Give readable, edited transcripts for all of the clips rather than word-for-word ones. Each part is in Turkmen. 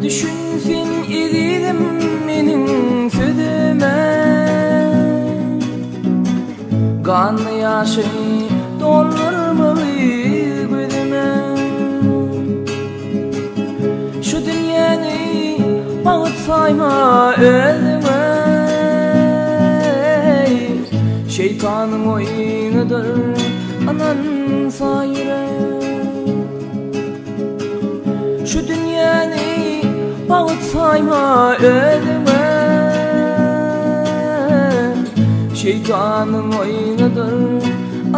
Düşün sen ezizim meniň sözüme Ganly ýaşy doldurmagy gözüme Şu dünýäni bagt saýma özüňe Şeýtanyň oýnudyr ynansa ýürek Şu dünýäni bagt saýma özüňe Şeýtanyň oýnudyr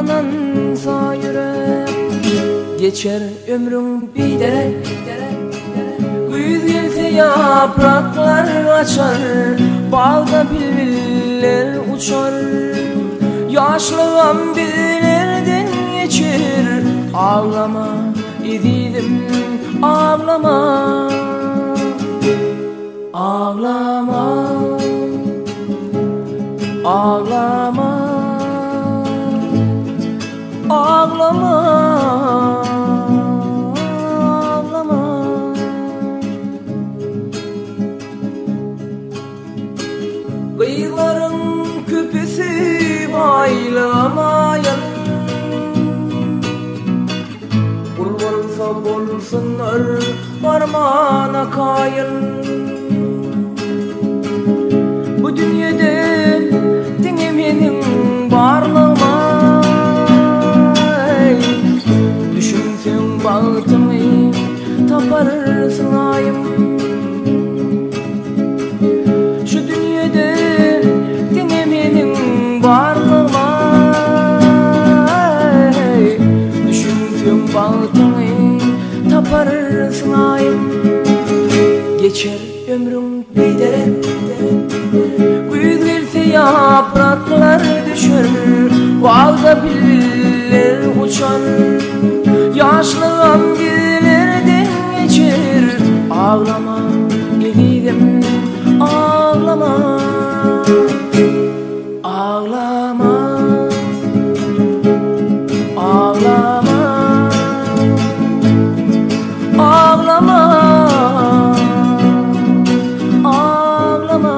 ynansa ýürek Geçer ömrüň biderek Güýz gelse ýapraklar açar Bagda bilbiller uçar Ýaşlygam bizlerden geçer Aglama ezizim aglama Aglama Aglama Aglama Aglama Gyzlaryň köpüsi baýlamaýan Gul bolsa bolsunlar barmana kaýyl Bu dünýede diňe meniň barlygyma Düşünseň bagtyňy taparsyň aýym Şu dünýede diňe meniň barlygyma Düşünseň bagtyňy taparsyň aýym Geçer ömrüň biderek Güýz gelse ýapraklar düşer Bagda piller uçar Ýaşlygam gizlerden geçer Aglama ezizim aglama Aglama Aglama Aglama Aglama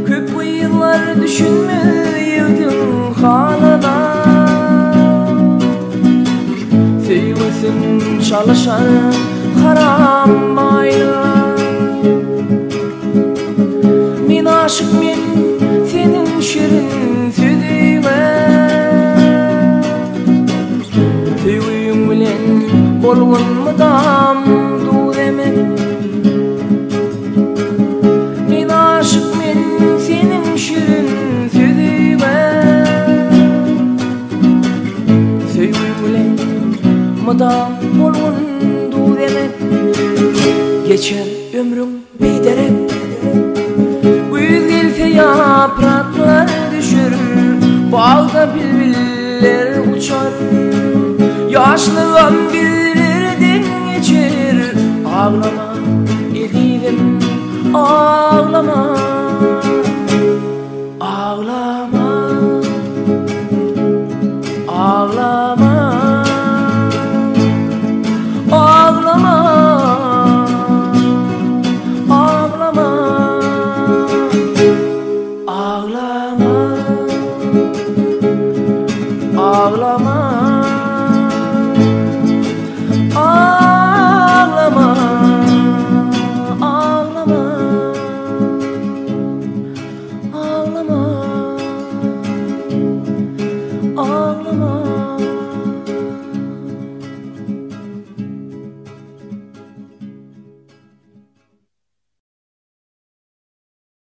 Köp gyzlar düşünmez ýigdiň halyna Söýgüsin çalyşar haram baýlyga Men aşyk men seniň şirin sözüňe Söýgüň bilen bolgun mydam duz emek Men aşyk men seniň şirin sözüňe Söýgüň bilen mydam bolgun duz emek Geçer ömrüň biderek Güýz gelse ýapraklar düşer Bagda bilbiller uçar Ýaşlygam bizlerden geçer Aglama ezizim aglama.